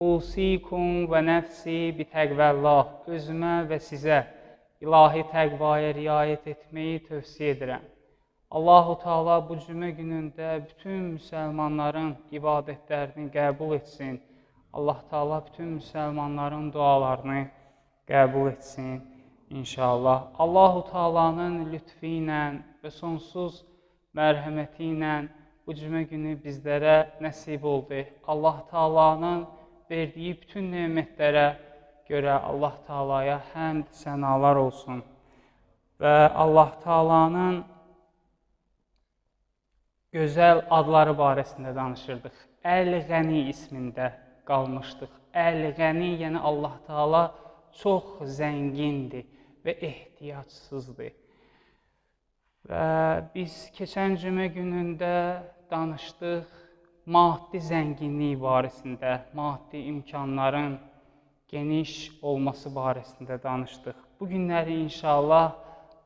Usikum və nəfsi bitəqvəllah. Özümə və sizə ilahi təqvaya riayət etməyi tövsiyə edirəm. Allahu Teala bu cümə günündə bütün müsəlmanların ibadətlərini qəbul etsin. Allah Teala bütün müsəlmanların dualarını qəbul etsin inşallah. Allahu Teala'nın lütfü ilə və sonsuz mərhəməti ilə bu cümə günü bizlərə nəsib oldu. Allah Teala'nın verdiyi bütün nemətlərə görə Allah Teala'ya həmd sənalar olsun. Və Allah Teala'nın gözəl adları barəsində danışırdıq. Əl-Qəni ismində qalmışdıq. Əl-Qəni, yəni Allah Teala çox zəngindir və ehtiyacsızdır. Və biz keçən cümə günündə danışdıq maddi zənginlik barəsində, maddi imkanların geniş olması barəsində danışdıq. Bu günləri inşallah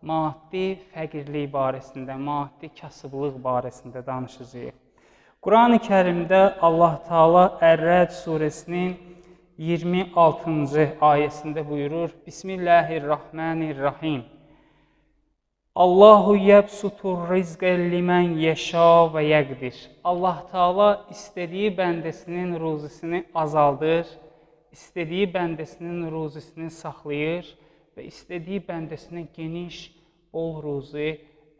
maddi fəqirlik barəsində, maddi kasıblıq barəsində danışacağıq. Qurani Kərimdə Allah Teala Ər-Rəd surəsinin 26-cı ayəsində buyurur: Bismillahirrahmanirrahim. Allahu yəbsutur rizqə limən yeşa və yəqdir. Allah Teala istədiyi bəndəsinin ruzisini azaldır, istədiyi bəndəsinin ruzisini saxlayır və istədiyi bəndəsinə geniş, bol ruzi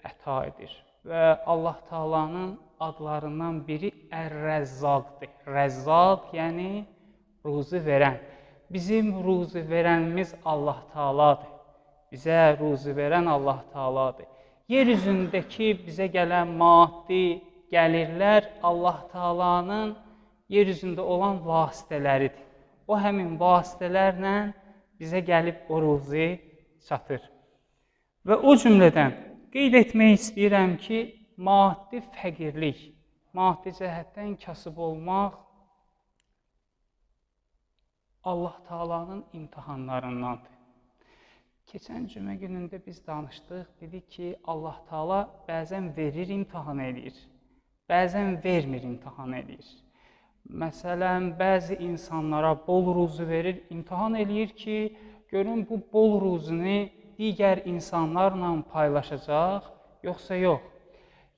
əta edir. Və Allah Teala'nın adlarından biri Ər-Rəzzaqdır. Rəzzaq, yəni ruzi verən. Bizim ruzi verənimiz Allah Teala'dır. Bizə ruzi verən Allah Teala'dır. Yer üzündəki bizə gələn maddi gəlirlər Allah Teala'nın yer üzündə olan vasitələridir. O həmin vasitələrlə bizə gəlib o ruzi çatır. Və o cümlədən qeyd etmək istəyirəm ki, maddi fəqirlik, maddi cəhətdən kasıb olmaq Allah Teala'nın imtahanlarındandır. Keçən cümə günündə biz danışdıq, dedik ki, Allah Teala bəzən verir, imtahan eləyir, bəzən vermir, imtahan eləyir. Məsələn, bəzi insanlara bol ruzi verir, imtahan eləyir ki, görün bu bol ruzini digər insanlarla paylaşacaq, yoxsa yox.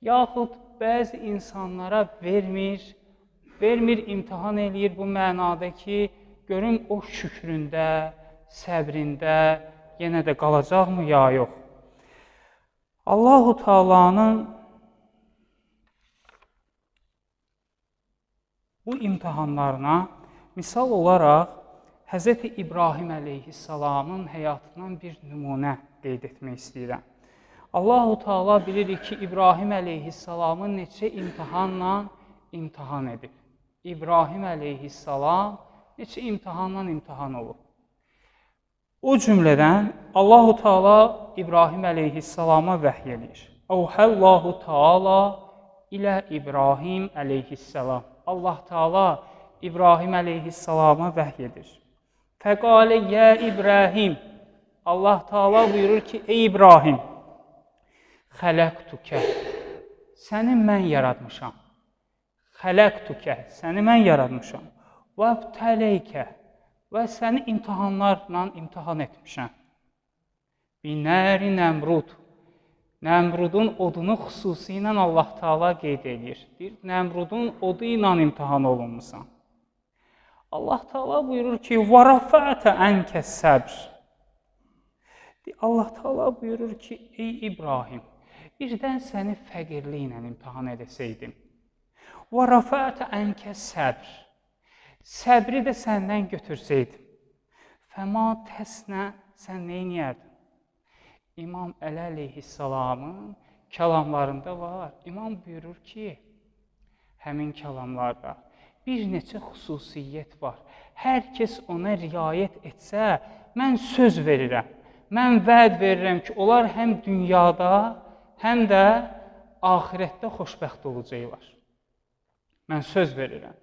Yaxud bəzi insanlara vermir, imtahan eləyir bu mənada ki, görün o şükründə, səbrində yenə də qalacaqmı ya yox. Allahu Teala'nın bu imtahanlarına misal olaraq Hz. İbrahim əleyhissalamın həyatından bir nümunə qeyd etmək istəyirəm. Allahu Teala bilirik ki, İbrahim əleyhissalamı neçə imtahanla imtahan edib. İbrahim əleyhissalam neçə imtahanla imtahan olub. O cümlədən Allahu Teala İbrahim əleyhissalama vəhy eləyir. Əvhəllahu Teala ilə İbrahim əleyhissalam. Allah Teala İbrahim əleyhissalama vəhy edir. Fəqalə yə İbrahim. Allah Teala buyurur ki, ey İbrahim, xələqtukə, səni mən yaratmışam. Xələqtukə, səni mən yaratmışam. Və btələykə, və səni imtahanlarla imtahan etmişəm. Binəri Nəmrud. Nəmrudun odunu xüsusi ilə Allah Teala qeyd edir. Deyir, Nəmrudun odu ilə imtahan olunmusan. Allah Teala buyurur ki, və rəfətə ənkə səbr. Allah Teala buyurur ki, ey İbrahim, birdən səni fəqirliklə imtahan edəsəydim. Və rəfətə ənkə səbr. Səbri də səndən götürsəydim. Fəma təsnə, sən nə eləyərdin? İmam Əli əleyhissalamın kəlamlarında var. İmam buyurur ki, həmin kəlamlarda bir neçə xüsusiyyət var. Hər kəs ona riayət etsə, mən söz verirəm, mən vəd verirəm ki, onlar həm dünyada, həm də axirətdə xoşbəxt olacaqlar. Mən söz verirəm.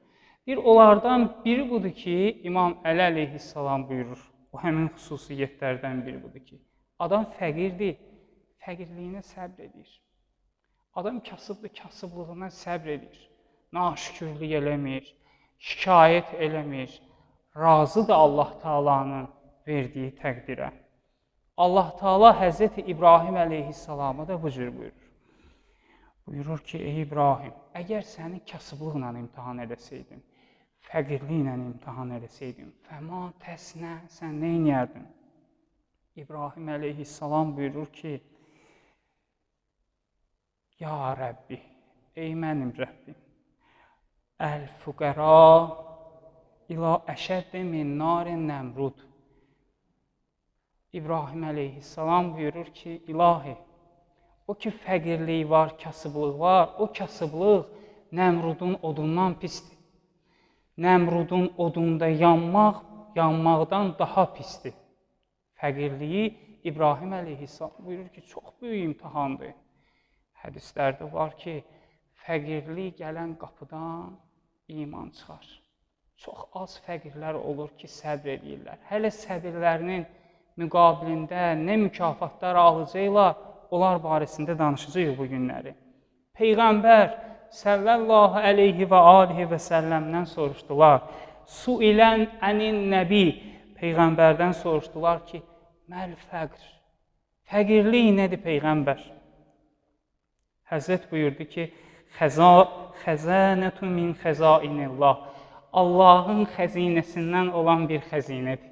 Bir onlardan biri budur ki, İmam Əli əleyhissalam buyurur. O həmin xüsusiyyətlərdən biri budur ki, adam fəqirdir, fəqirliyinə səbr edir. Adam kasıbdır, kasıblığına səbr edir. Naşükürlük eləmir, şikayət eləmir. Razıdır Allah Taala'nın verdiyi təqdirə. Allah Taala Həzrəti İbrahim əleyhissalama da bu cür buyurur. Buyurur ki, ey İbrahim, əgər səni kasıblıqla imtahan edəsəydim, fəqirliklə imtahan edəsəydim, fəma təsnə, sən nə edərdin? İbrahim əleyhissalam buyurur ki, ya Rəbbi, ey mənim Rəbbim, əl-fuqəra ilə əşəddi min narin Nəmrud. İbrahim əleyhissalam buyurur ki, ilahi, o ki fəqirlik var, kasıblıq var, o kasıblıq Nəmrudun odundan pisdir. Nəmrudun odunda yanmaq, yanmaqdan daha pisdir. Fəqirliyi İbrahim əleyhissalam buyurur ki, çox böyük imtahandır. Hədislərdə var ki, fəqirlik gələn qapıdan iman çıxar. Çox az fəqirlər olur ki, səbr eləyirlər. Hələ səbirlərinin müqabilində nə mükafatlar alacaqlar, onlar barəsində danışacağıq bu günləri. Peyğəmbər sallallahu əleyhi və alihi və səlləmdən soruşdular. Suilən ənin nəbi, Peyğəmbərdən soruşdular ki, məl fəqr. Fəqirlik nədir Peyğəmbər? Həzrət buyurdu ki, xəzənətun min xəzainillah. Allahın xəzinəsindən olan bir xəzinədir.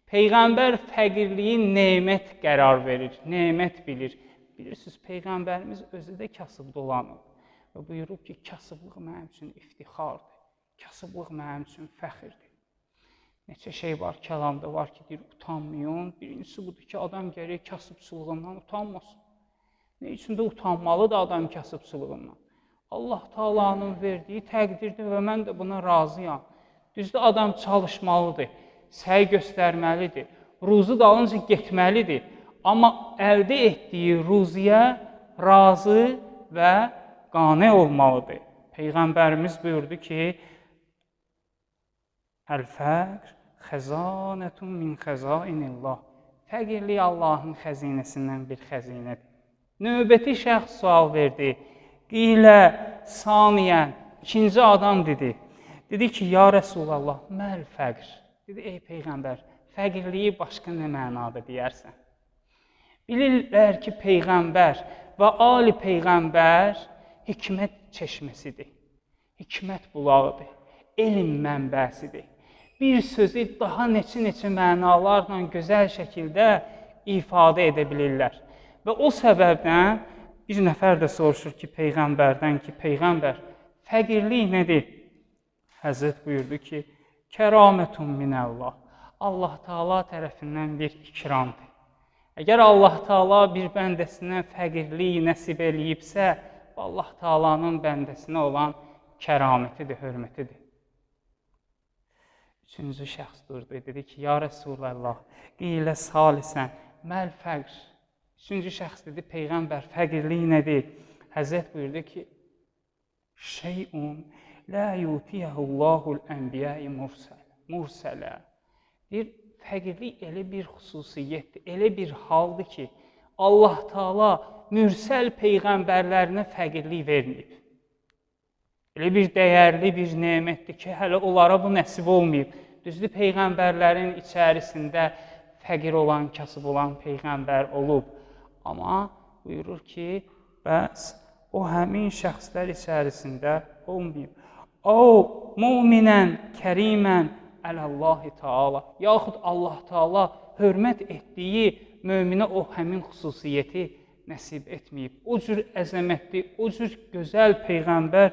Peyğəmbər fəqirliyi nemət qərar verir, nemət bilir. Bilirsiniz, Peyğəmbərimiz özü də kasıb dolanıb və buyurub ki, kasıblıq mənim üçün iftixardır, kasıblıq mənim üçün fəxirdir. Neçə şey var, kəlamda var ki, deyir, utanmayın. Birincisi budur ki, adam gərək kasıbçılığından utanmasın. Nə üçün də utanmalıdır adam kasıbçılığından? Allah Taala'nın verdiyi təqdirdir və mən də buna razıyam. Düzdür, adam çalışmalıdır, səy göstərməlidir, ruzu dalınca getməlidir. Amma əldə etdiyi ruziyə razı və qane olmalıdır. Peyğəmbərimiz buyurdu ki, Əl-fəqr xəzanətun min xəzainillah. Fəqirlik Allahın xəzinəsindən bir xəzinədir. Növbəti şəxs sual verdi. Qilə saniyən, ikinci adam dedi. Dedi ki, ya Rəsulallah, məl fəqr. Dedi, ey Peyğəmbər, fəqirliyi başqa nə mənada deyərsən? Bilirlər ki, Peyğəmbər və ali Peyğəmbər hikmət çeşməsidir, hikmət bulağıdır, elm mənbəsidir. Bir sözü daha neçə-neçə mənalarla gözəl şəkildə ifadə edə bilirlər. Və o səbəbdən bir nəfər də soruşur ki, Peyğəmbərdən ki, Peyğəmbər, fəqirlik nədir? Həzrət buyurdu ki, kəramətun minəllah. Allah Taala tərəfindən bir ikramdır. Əgər Allah Taala bir bəndəsinə fəqirlik nəsib eləyibsə, bu Allah Taala'nın bəndəsinə olan kəramətidir, hörmətidir. Üçüncü şəxs durdu, dedi ki, ya Rəsulallah, qilə salisən, məl fəqr. Üçüncü şəxs dedi, Peyğəmbər, fəqirlik nədir? Həzrət buyurdu ki, şeyun la yutiyəhullahul ənbiyəi mursələ. Deyir, fəqirlik elə bir xüsusiyyətdir, elə bir haldır ki, Allah Taala mürsəl peyğəmbərlərinə fəqirlik verməyib. Elə bir dəyərli bir nemətdir ki, hələ onlara bu nəsib olmayıb. Düzdür, peyğəmbərlərin içərisində fəqir olan, kasıb olan peyğəmbər olub. Amma buyurur ki, bəs o həmin şəxslər içərisində olmayıb. O, müminən, kərimən ələllahi Teala, yaxud Allah Teala hörmət etdiyi möminə o həmin xüsusiyyəti nəsib etməyib. O cür əzəmətli, o cür gözəl peyğəmbər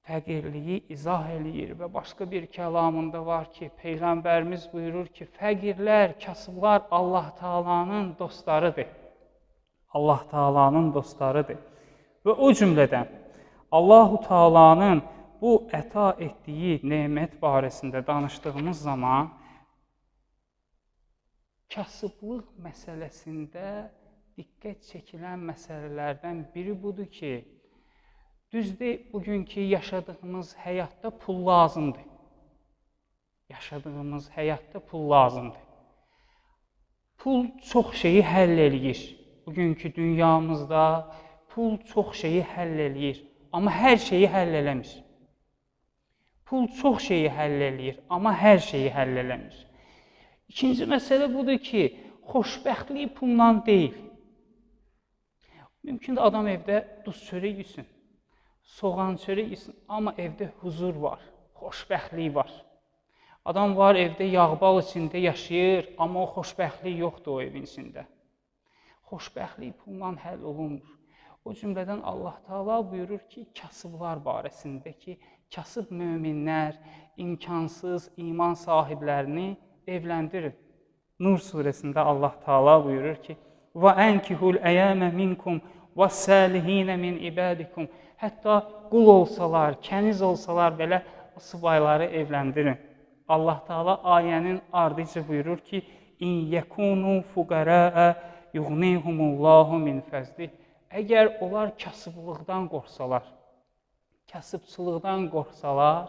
fəqirliyi izah eləyir və başqa bir kəlamında var ki, Peyğəmbərimiz buyurur ki, fəqirlər, kasıblar Allah Taala'nın dostlarıdır. Allah Taala'nın dostlarıdır. Və o cümlədən Allahu Taala'nın bu əta etdiyi nemət barəsində danışdığımız zaman kasıblıq məsələsində diqqət çəkilən məsələlərdən biri budur ki, düzdür, bugünkü yaşadığımız həyatda pul lazımdır. Yaşadığımız həyatda pul lazımdır. Pul çox şeyi həll eləyir. Bugünkü dünyamızda pul çox şeyi həll eləyir. Amma hər şeyi həll eləmir. Pul çox şeyi həll eləyir, amma hər şeyi həll eləmir. İkinci məsələ budur ki, xoşbəxtlik pulla deyil. Mümkündür adam evdə duz çörək yesin, soğan çörək yesin, amma evdə huzur var, xoşbəxtlik var. Adam var evdə yağbal içində yaşayır, amma o xoşbəxtlik yoxdur o evin içində. Xoşbəxtlik pulla həll olunmur. O cümlədən Allah Taala buyurur ki, kasıblar barəsində ki, kasıb möminlər, imkansız iman sahiblərini evləndirin. Nur surəsində Allah Taala buyurur ki: "Və enkihul əyamə minkum və-salihin min ibadikum." Hətta qul olsalar, kəniz olsalar belə o subayları evləndirin. Allah Taala ayənin ardıca buyurur ki: "İn yekunu fuqaraa yughnihumullahu min fəzlih." Əgər onlar kasıblıqdan qorxsalar, kasıbçılıqdan qorxsalar,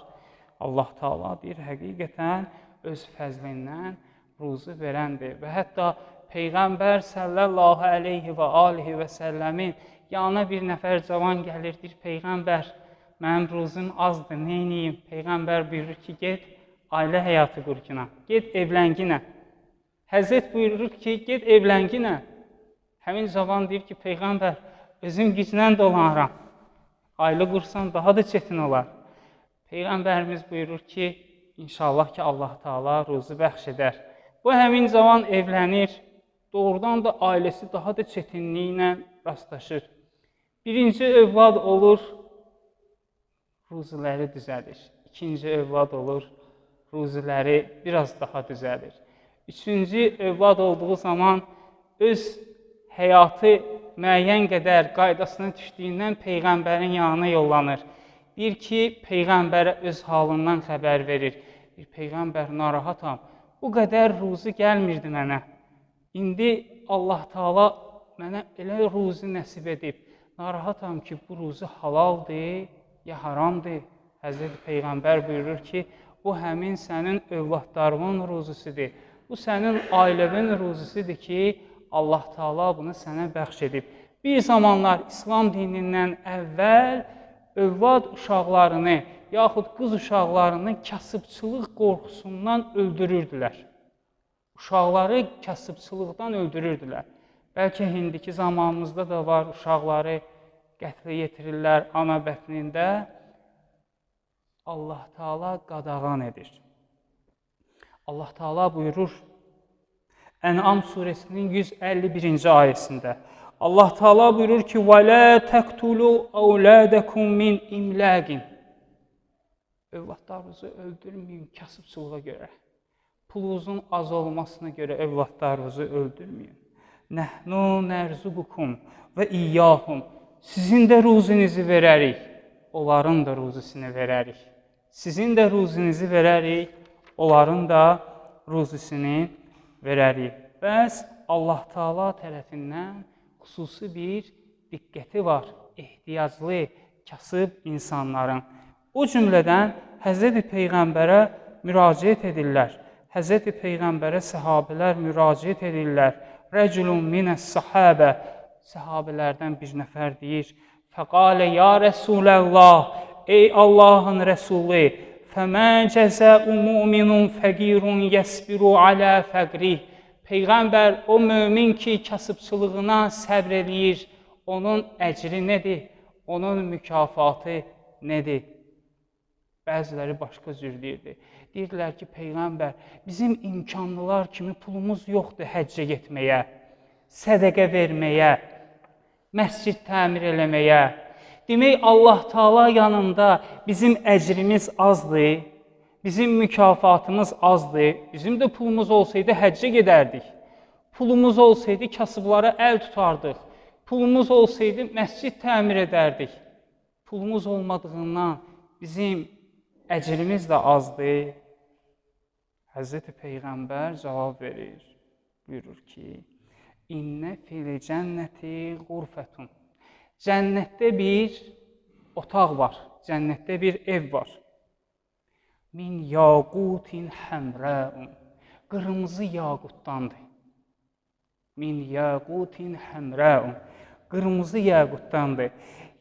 Allah Taala deyir, həqiqətən öz fəzlindən ruzu verəndir. Və hətta Peyğəmbər sallallahu əleyhi və alihi və səlləmin yanına bir nəfər cavan gəlir, deyir, Peyğəmbər, mənim ruzum azdır, neyniyim? Peyğəmbər buyurur ki, get ailə həyatı qur kinə, get evlənginə. Həzrət buyurur ki, get evlənginə. Həmin cavan deyir ki, Peyğəmbər, özüm güclə dolanıram, ailə qursan daha da çətin olar. Peyğəmbərimiz buyurur ki, inşallah ki, Allah Taala ruzu bəxş edər. Bu həmin cavan evlənir, doğrudan da ailəsi daha da çətinliklə rastlaşır. Birinci övlad olur, ruzuləri düzəlir. İkinci övlad olur, ruzuləri biraz daha düzəlir. Üçüncü övlad olduğu zaman öz həyatı müəyyən qədər qaydasına düşdüyündən Peyğəmbərin yanına yollanır. Deyir ki, Peyğəmbərə öz halından xəbər verir. Deyir, Peyğəmbər, narahatam, bu qədər ruzu gəlmirdi mənə. İndi Allah Taala mənə elə ruzu nəsib edib. Narahatam ki, bu ruzu halaldır ya haramdır. Həzrəti Peyğəmbər buyurur ki, bu həmin sənin övladlarının ruzusudur. Bu sənin ailəvin ruzusudur ki, Allah Taala bunu sənə bəxş edib. Bir zamanlar İslam dinindən əvvəl övlad uşaqlarını yaxud qız uşaqlarını kasıbçılıq qorxusundan öldürürdülər. Uşaqları kasıbçılıqdan öldürürdülər. Bəlkə indiki zamanımızda da var, uşaqları qətlə yetirirlər ana bətnində. Allah Taala qadağan edir. Allah Taala buyurur Ən'am surəsinin 151-ci ayəsində. Allah Taala buyurur ki: "Və la taqtulu auladakum min imlaqin." Övladlarınızı öldürməyin kasıbçılığa görə. Pulunuzun az olmasına görə övladlarınızı öldürməyin. Nəhnu nərzuqukum və iyyahum. Sizin də ruzinizi verərik, onların da ruzisini verərik. Sizin də ruzinizi verərik, onların da ruzisini verərik. Bəs Allah Taala tərəfindən xüsusi bir diqqəti var ehtiyaclı, kasıb insanların. O cümlədən Həzrəti Peyğəmbərə müraciət edirlər. Həzrəti Peyğəmbərə səhabələr müraciət edirlər. Rəculun minəs-səhabə, səhabələrdən bir nəfər deyir: "Fəqalə ya Rəsuləllah, ey Allahın Rəsulu, fəmə cəzəu mu'minun fəqirun yəsbiru alə fəqrih." Peyğəmbər, o mömin ki, kasıbçılığına səbr eləyir, onun əcri nədir? Onun mükafatı nədir? Bəziləri başqa cür deyirdi. Deyirdilər ki, Peyğəmbər, bizim imkanlılar kimi pulumuz yoxdur həccə getməyə, sədəqə verməyə, məscid təmir eləməyə. Demək, Allah Taala yanında bizim əcrimiz azdır, bizim mükafatımız azdır. Bizim də pulumuz olsaydı həccə gedərdik. Pulumuz olsaydı kasıblara əl tutardıq. Pulumuz olsaydı məscid təmir edərdik. Pulumuz olmadığından bizim əcrimiz də azdır. Həzrəti Peyğəmbər cavab verir. Buyurur ki, İnnə fil cənnəti qurfətun. Cənnətdə bir otaq var, cənnətdə bir ev var. Min yaqutin həmrəun. Qırmızı yaqutdandır. Min yaqutin həmrəun. Qırmızı yaqutdandır.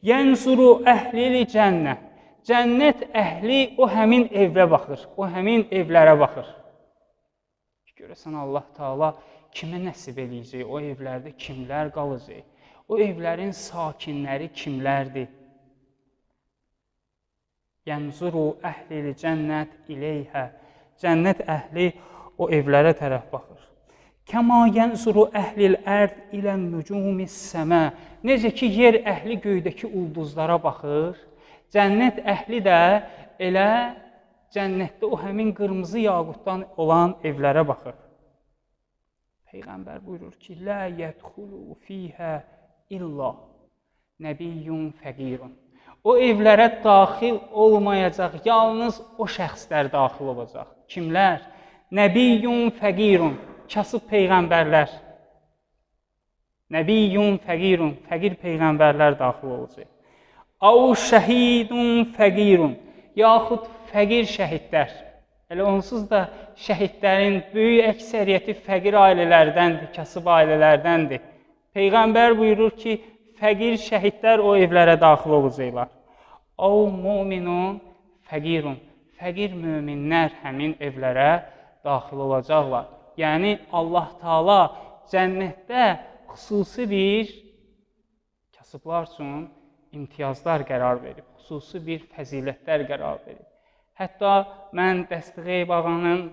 Yənzuru əhlil cənnə. Cənnət əhli o həmin evə baxır, o həmin evlərə baxır. Görəsən Allah Taala kimə nəsib eləyəcək, o evlərdə kimlər qalacaq, o evlərin sakinləri kimlərdir? Yənzuru əhlil cənnət ileyhə. Cənnət əhli o evlərə tərəf baxır. Kəma yənzuru əhlil ərd ilə nücumis səmə. Necə ki, yer əhli göydəki ulduzlara baxır, cənnət əhli də elə cənnətdə o həmin qırmızı yaqutdan olan evlərə baxır. Peyğəmbər buyurur ki, Lə yədxulu fiyhə illə nəbiyyun fəqirun. O evlərə daxil olmayacaq, yalnız o şəxslər daxil olacaq. Kimlər? Nəbiyyun fəqirun, kasıb peyğəmbərlər. Nəbiyyun fəqirun, fəqir peyğəmbərlər daxil olacaq. Av şəhidun fəqirun, yaxud fəqir şəhidlər. Elə onsuz da şəhidlərin böyük əksəriyyəti fəqir ailələrdəndir, kasıb ailələrdəndir. Peyğəmbər buyurur ki, fəqir şəhidlər o evlərə daxil olacaqlar. Av muminun fəqirun, fəqir möminlər həmin evlərə daxil olacaqlar. Yəni, Allah Taala cənnətdə xüsusi bir kasıblar üçün imtiyazlar qərar verib, xüsusi bir fəzilətlər qərar verib. Hətta mən Dəstğeyb ağanın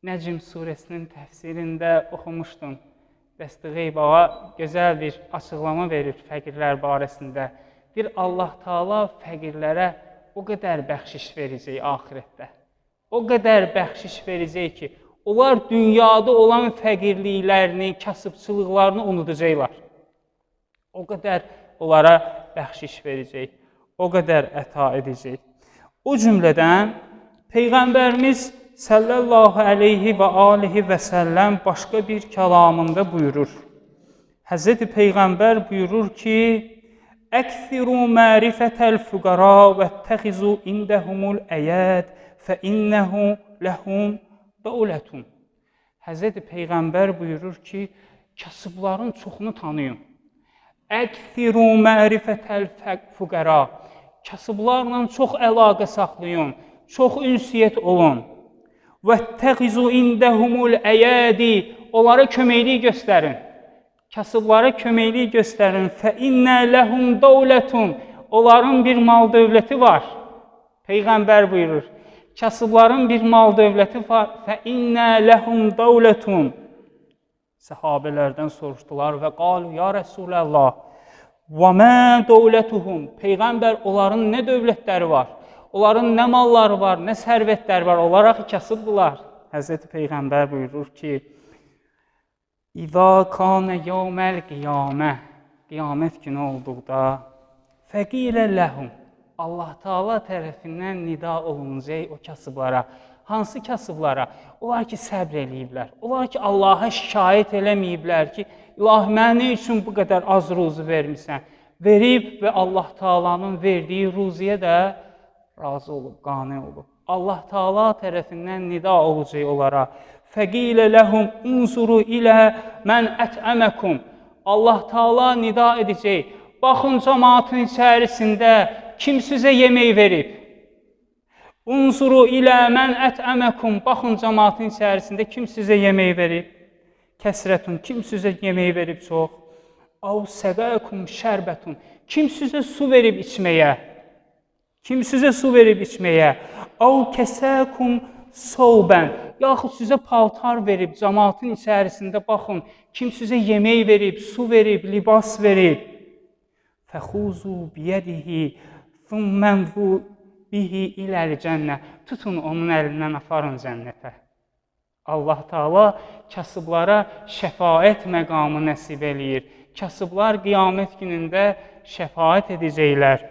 Nəcm surəsinin təfsirində oxumuşdum. Dəstğeyb ağa gözəl bir açıqlama verir fəqirlər barəsində. Deyir, Allah Taala fəqirlərə o qədər bəxşiş verəcək axirətdə. O qədər bəxşiş verəcək ki, onlar dünyada olan fəqirliklərini, kasıbçılıqlarını unudacaqlar. O qədər onlara bəxşiş verəcək, o qədər əta edəcək. O cümlədən Peyğəmbərimiz sallallahu əleyhi və alihi və səlləm başqa bir kəlamında buyurur. Həzrəti Peyğəmbər buyurur ki, Əksiru mərifətəl füqara və təxizu indəhumul əyəd fə innəhu ləhum dövlətun. Həzrəti Peyğəmbər buyurur ki, kasıbların çoxunu tanıyın. Əksiru mərifətəl füqara. Kasıblarla çox əlaqə saxlayın, çox ünsiyyət olun. Və təxizu indəhumul əyədi. Onlara köməklik göstərin. Kasıblara köməklik göstərin. Fə innə ləhum dövlətun. Onların bir mal dövləti var. Peyğəmbər buyurur. Kasıbların bir mal dövləti var. Fə innə ləhum dövlətun. Səhabələrdən soruşdular və qalu ya Rəsulallah. Və mə dövlətuhum. Peyğəmbər, onların nə dövlətləri var? Onların nə malları var, nə sərvətləri var? Onlar axı kasıbdılar. Həzrəti Peyğəmbər buyurur ki, İzâ kânə yevməl qiyamə, qiyamət günü olduqda, fəqilə ləhum, Allah Taala tərəfindən nida olunacaq o kasıblara. Hansı kasıblara? Onlar ki, səbr eləyiblər. Onlar ki, Allaha şikayət eləməyiblər ki, İlahi, mənə nə üçün bu qədər az ruzu vermisən? Verib və Allah Taalanın verdiyi ruziyə də razı olub, qane olub. Allah Taala tərəfindən nida olacaq onlara. Fəqilə ləhum unzuru ilə mən ətəməkum. Allah Taala nida edəcək. Baxın cəmaatın içərisində kim sizə yemək verib? Unzuru ilə mən ətəməkum. Baxın cəmaatın içərisində kim sizə yemək verib? Kəsrətun, kim sizə yemək verib çox? Av səqəkum şərbətun. Kim sizə su verib içməyə? Kim sizə su verib içməyə? Av kəsəkum sovbən. Yaxud sizə paltar verib cəmaatın içərisində baxın, kim sizə yemək verib, su verib, libas verib? Fəxuzu biyədihi thummenzu bihi iləl cənnə. Tutun onun əlindən aparın cənnətə. Allah Taala kasıblara şəfaət məqamı nəsib eləyir. Kasıblar qiyamət günündə şəfaət edəcəklər.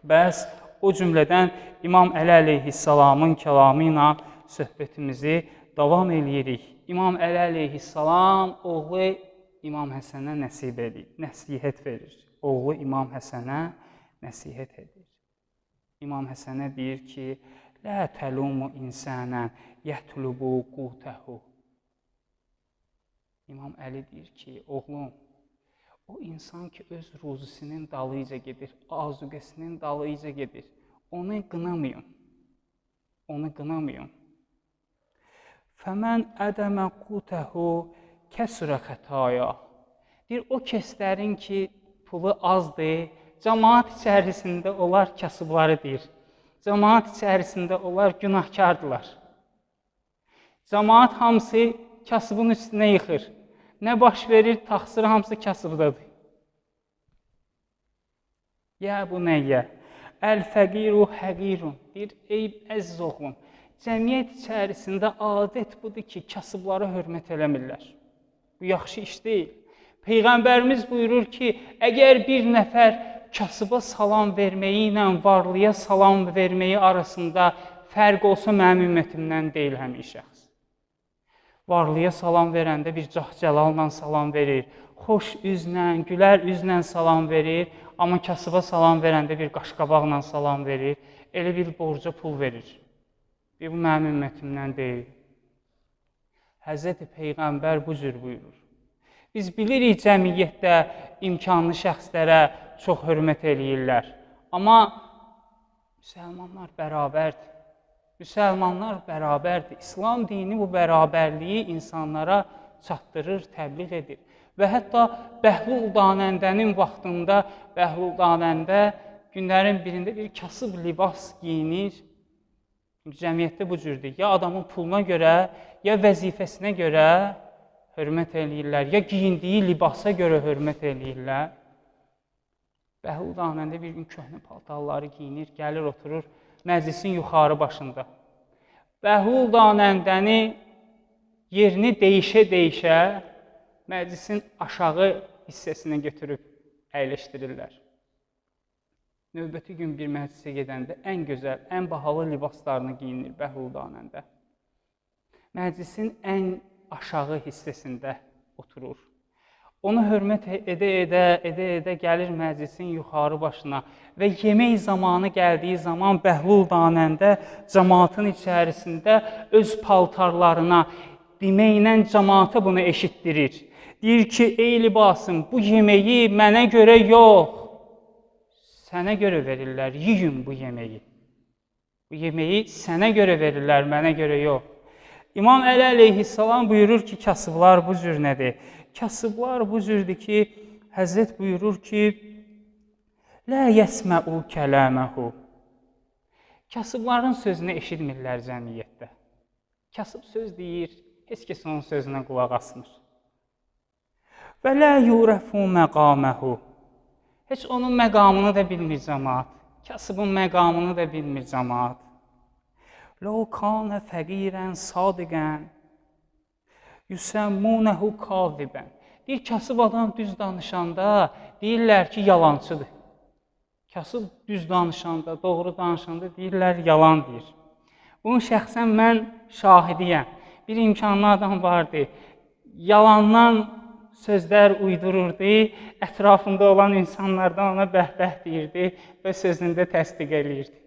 Bəs o cümlədən İmam Əli əleyhissalamın kəlamı ilə söhbətimizi davam eləyirik. İmam Əli əleyhissalam oğlu İmam Həsənə nəsib edir, nəsihət verir. Oğlu İmam Həsənə nəsihət edir. İmam Həsənə deyir ki, Lə təlumu insanən yətlubu qutəhu. İmam Əli deyir ki, oğlum, o insan ki, öz ruzisinin dalıyca gedir, azuqəsinin dalıyca gedir, Onu qınamayın. Onu qınamayın. Fəmən ədəmə qutəhu kəsürə xətaya. Deyir, o kəslərin ki, pulu azdır, cəmaat içərisində onlar kasıbları deyir. Cəmaat içərisində onlar günahkardılar. Cəmaat hamısı kasıbın üstünə yıxır. Nə baş verir, təqsir hamısı kasıbdadır. Ya bu nəyə? Əl-fəqiru həqirun. Deyir, ey əziz oğlum, cəmiyyət içərisində adət budur ki, kasıblara hörmət eləmirlər. Bu yaxşı iş deyil. Peyğəmbərimiz buyurur ki, əgər bir nəfər kasıba salam verməyi ilə varlıya salam verməyi arasında fərq olsa, mənim ümmətimdən deyil həmin şəxs. Varlıya salam verəndə bir cah-cəlalla salam verir, xoş üzlə, gülər üzlə salam verir, amma kasıba salam verəndə bir qaşqabaqla salam verir, elə bir borca pul verir. Bu mənim ümmətimdən deyil. Həzrəti Peyğəmbər bu cür buyurur. Biz bilirik cəmiyyətdə imkanlı şəxslərə çox hörmət eləyirlər. Amma müsəlmanlar bərabərdir. Müsəlmanlar bərabərdir. İslam dini bu bərabərliyi insanlara çatdırır, təbliğ edir. Və hətta Bəhlul Danəndənin vaxtında Bəhlul Danəndə günlərin birində bir kasıb libas giyinir. Çünki cəmiyyətdə bu cürdür. Ya adamın puluna görə, ya vəzifəsinə görə hörmət eləyirlər, ya giyindiyi libasa görə hörmət eləyirlər. Bəhlul Danəndə bir gün köhnə paltarları giyinir, gəlir, oturur məclisin yuxarı başında. Bəhlul Danəndəni yerini dəyişə-dəyişə məclisin aşağı hissəsinə götürüb əyləşdirirlər. Növbəti gün bir məclisə gedəndə ən gözəl, ən bahalı libaslarını giyinir Bəhlul Danəndə. Məclisin ən aşağı hissəsində oturur. Onu hörmət edə-edə gəlir məclisin yuxarı başına və yemək zamanı gəldiyi zaman Bəhlul Danəndə cəmaatın içərisində öz paltarlarına deməklə cəmaata bunu eşitdirir. Deyir ki, ey libasım, bu yeməyi mənə görə yox, sənə görə verirlər, yiyin bu yeməyi. Bu yeməyi sənə görə verirlər, mənə görə yox. İmam Əli əleyhissalam buyurur ki, kasıblar bu cür nədir? Kasıblar bu cürdür ki, Həzrət buyurur ki, Lə yəsməu kələməhu. Kasıbların sözünü eşitmirlər cəmiyyətdə. Kasıb söz deyir, heç kəs onun sözünə qulaq asmır. Və lə yurəfu məqaməhu. Heç onun məqamını da bilmir cəmaat. Kasıbın məqamını da bilmir cəmaat. Ləv kanə fəqirən sadiqən yüsəmmunəhu kazibən. Deyir, kasıb adam düz danışanda deyirlər ki, yalancıdır. Kasıb düz danışanda, doğru danışanda deyirlər, yalan deyir. Bunun şəxsən mən şahidiyəm. Bir imkanlı adam vardı. Yalandan sözlər uydururdu, ətrafında olan insanlardan ona bəh-bəh deyirdi və sözündə təsdiq eləyirdi.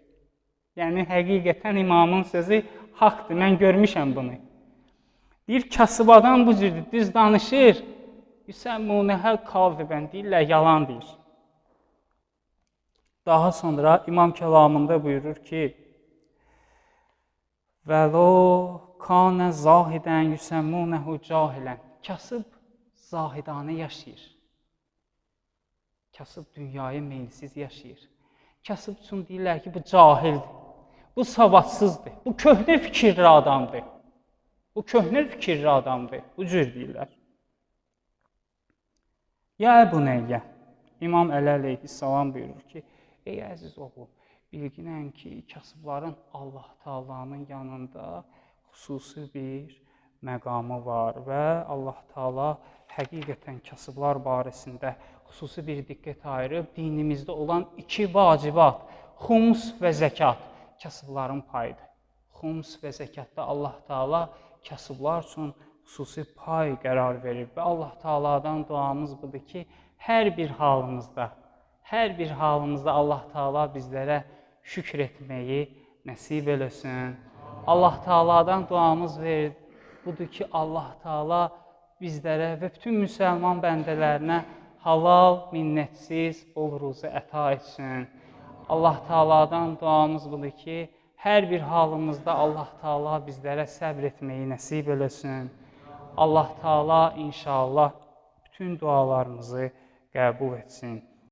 Yəni, həqiqətən imamın sözü haqdır, mən görmüşəm bunu. Deyir, kasıb adam bu cürdür, düz danışır, yüsəmmunəhə kazibən, deyirlər, yalan deyir. Daha sonra İmam kəlamında buyurur ki, Vəlo kanə zahidən yüsəmmunəhu cahilən. Kasıb zahidanə yaşayır. Kasıb dünyaya meylsiz yaşayır. Kasıb üçün deyirlər ki, bu cahildir, bu savadsızdır, bu köhnə fikirli adamdır. Bu köhnə fikirli adamdır, bu cür deyirlər. Ya Əbu Nəyyə, İmam Əli əleyhissalam buyurur ki, ey əziz oğlum, bilginən ki, kasıbların Allah Taala'nın yanında xüsusi bir məqamı var və Allah Taala həqiqətən kasıblar barəsində xüsusi bir diqqət ayırıb, dinimizdə olan iki vacibat, xums və zəkat kasıbların payıdır. Xums və zəkatda Allah Taala kasıblar üçün xüsusi pay qərar verib və Allah Taala'dan duamız budur ki, hər bir halımızda Allah Taala bizlərə şükür etməyi nəsib eləsin. Allah Taala'dan duamız budur ki, Allah Taala bizlərə və bütün müsəlman bəndələrinə halal, minnətsiz, bol ruzi əta etsin. Allah Taala'dan duamız budur ki, hər bir halımızda Allah Taala bizlərə səbr etməyi nəsib eləsin. Allah Taala inşallah bütün dualarımızı qəbul etsin.